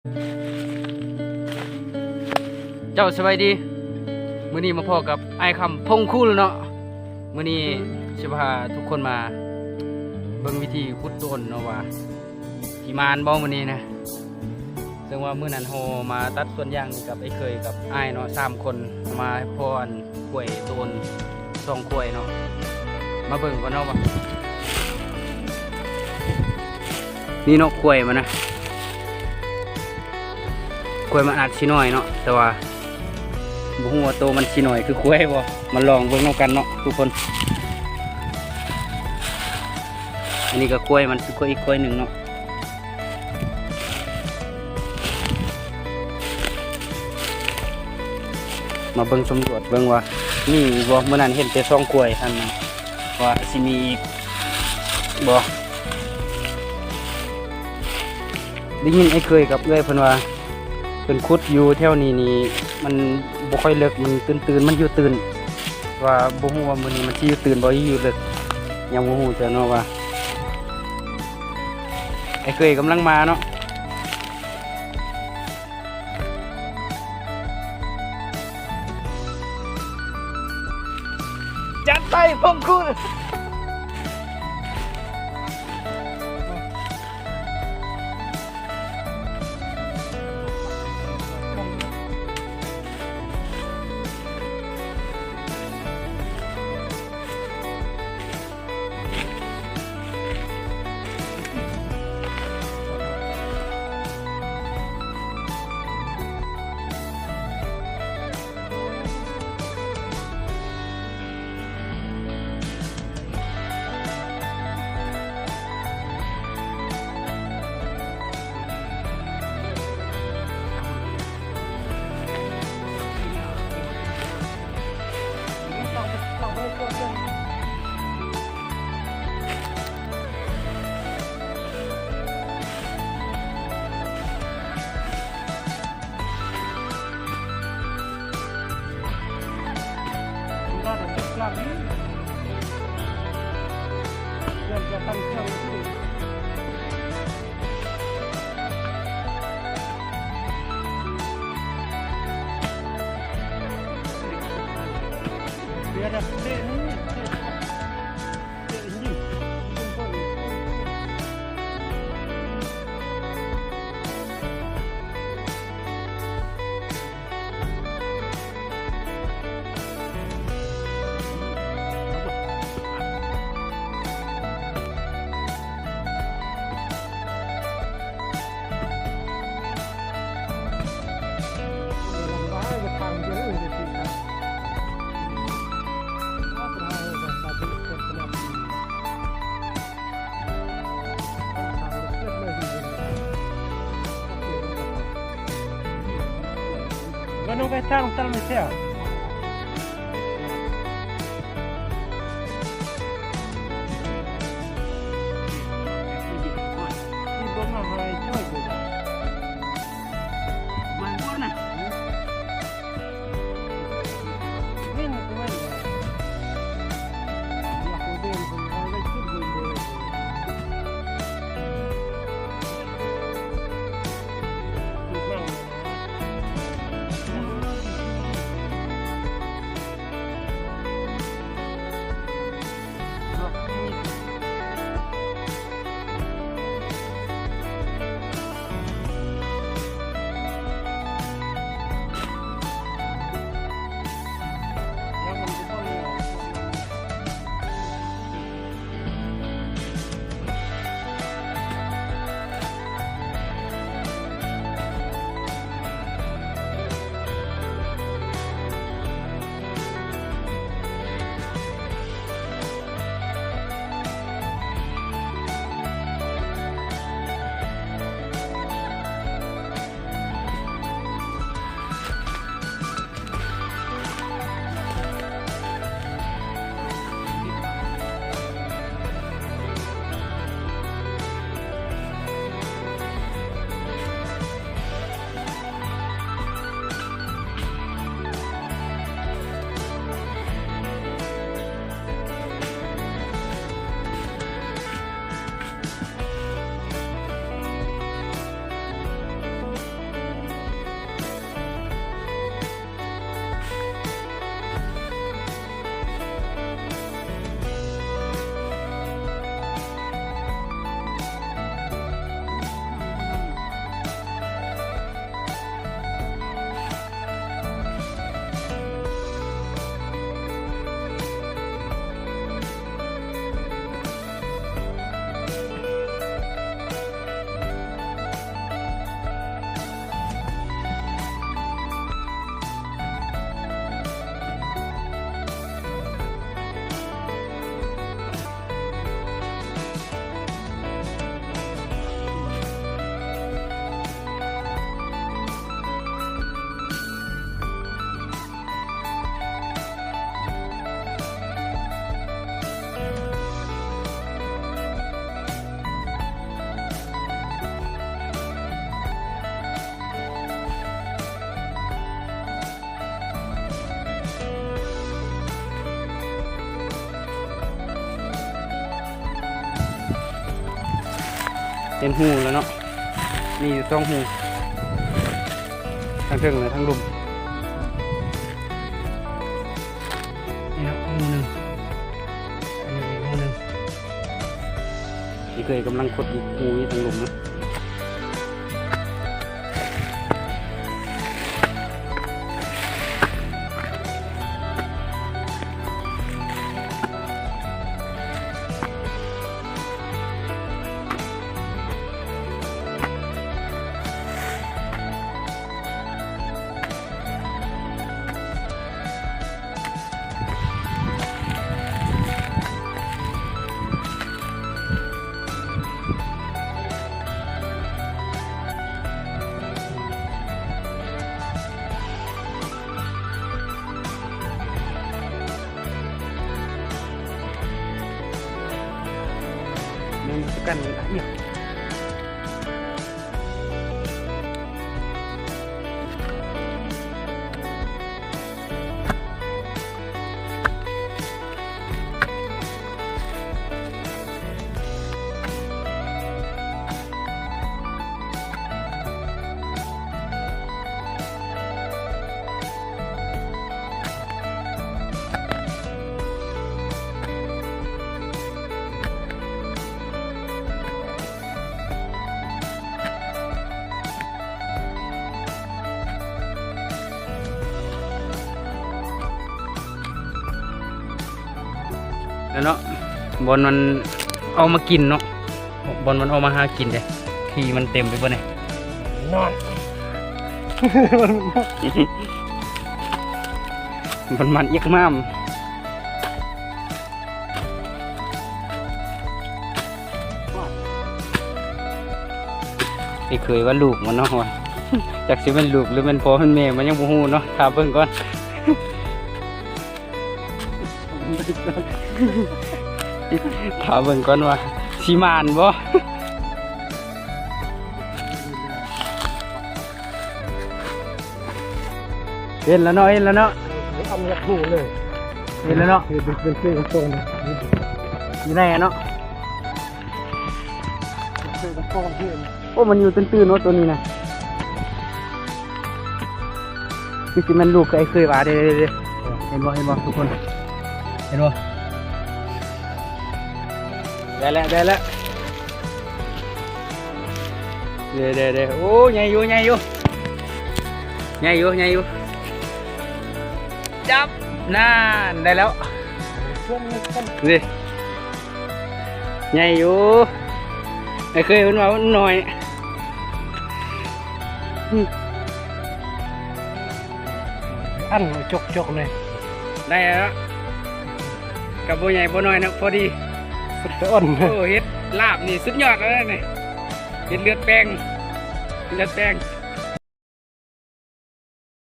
ເຈົ້າສະບາຍດີ ມື້ນີ້ມາພໍ້ກັບອ້າຍຄຳ ພົງຄູນເນາະ. ມື້ນີ້ຊິພາທຸກຄົນມາເບິ່ງວິທີຂຸດໂຕນເນາະ ວ່າຊິໝານບໍ່ມື້ນີ້ນະ. ເຊິ່ງວ່າມື້ນັ້ນເຮົາມາຕັດສວນຢາງກັບໄອ້ເຄີຍກັບອ້າຍເນາະ ສາມຄົນ ມາພໍ້ອັນ ຄວາຍໂຕນ ສອງຄວາຍເນາະ. ມາເບິ່ງກ່ອນເນາະວ່າ ນີ້ເນາະ ຄວາຍມັນນະ ຄວາຍມັນອາດຊິນ້ອຍເນາະ ແຕ່ວ່າບໍ່ຮູ້ວ່າໂຕມັນຊິນ້ອຍຄືຄວາຍບໍ່. ມາລອງເບິ່ງນຳກັນເນາະທຸກຄົນ. ອັນນີ້ກໍຄວາຍມັນຄືຄວາຍອີກຄວາຍໜຶ່ງເນາະ. ມາເບິ່ງສຳຫຼວດເບິ່ງວ່າມີບໍ່. ມື້ນັ້ນເຫັນແຕ່ສອງຄວາຍຫັ້ນນະ ວ່າຊິມີອີກບໍ່. ໄດ້ຍິນອ້າຍເຄີຍກັບເອື້ອຍເພິ່ນວ່າ ເພິ່ນຂຸດຢູ່ແຖວນີ້ນີ້ ມັນບໍ່ຄ່ອຍເລິກ ມັນຕື້ນໆ ມັນຢູ່ຕື້ນ. ວ່າບໍ່ຮູ້ວ່າມື້ນີ້ມັນຊິຢູ່ຕື້ນບໍ່ ຢູ່ເລິກ ຍັງບໍ່ຮູ້ເທື່ອເນາະ. ວ່າອ້າຍເຄີຍກຳລັງມາເນາະ. ຈັດໄປ ພົງຄູນ. Bueno, que está, está el meseo. ເຫັນຮູແລ້ວເນາະ ມີຢູ່ສອງຮູ ທາງເທິງ ແລະ ທາງລຸ່ມ. ນີ້ເນາະ ຮູໜຶ່ງ ອັນນີ້ອີກຮູໜຶ່ງ. ນີ້ເຄີຍກຳລັງຂຸດອີກຮູຢູ່ທາງລຸ່ມເນາະ. ແລ້ວເນາະ ບ່ອນມັນອອກມາກິນເນາະ ບ່ອນມັນອອກມາຫາກິນເດ້ ຂີ້ມັນເຕັມໄປເບິດນີ້ ນອນ ມັນມັນຢາກມາມ. ໄອ້ເຄີຍວ່າລູກມັນເນາະ ຈັກຊິແມ່ນລູກ ຫຼືແມ່ນພໍ່ແມ່ນແມ່ ມັນຍັງບໍ່ຮູ້ເນາະ ຖ້າເບິ່ງກ່ອນ ຖ້າເບິ່ງກ່ອນວ່າຊິໝານບໍ່. ເຫັນແລ້ວເນາະ ເຫັນແລ້ວເນາະ ເອົາຢາກຮູ້ເລີຍ ເຫັນແລ້ວເນາະ ເຫັນເປັນເຊກຳປອງ ຢູ່ໃນຫັ້ນເນາະ ເຊກຳປອງເຫັນ ໂອ້ ມັນຢູ່ຕື່ນໆເນາະ ໂຕນີ້ນະ ຄືຊິແມ່ນລູກ ຄືໄອ້ເຄີຍວ່າເດ້ ເດ້ ເດ້ ເຫັນບໍ່ ເຫັນບໍ່ທຸກຄົນ ເຫັນບໍ່ ໄດ້ແລ້ວ ໄດ້ແລ້ວ. ເດ້ໆໆ ໂອ້ ໃຫຍ່ຢູ່ ໃຫຍ່ຢູ່ ໃຫຍ່ຢູ່ ໃຫຍ່ຢູ່ ຈັບ ນັ້ນ ໄດ້ແລ້ວ ນີ້ ໃຫຍ່ຢູ່ ໄອ້ເຄີຍເພິ່ນວ່າມັນໜ້ອຍ. ອັນຈົກໆເລີຍ ໄດ້ແລ້ວ ກໍບໍ່ໃຫຍ່ບໍ່ນ້ອຍນະ ພໍດີ ສຸດຕະອ່ອນ ໂອ້ ເຫັດລາບນີ້ສຸດຍອດແລ້ວນີ້ ເຫັດເລືອດແປງ ເລືອດແປງ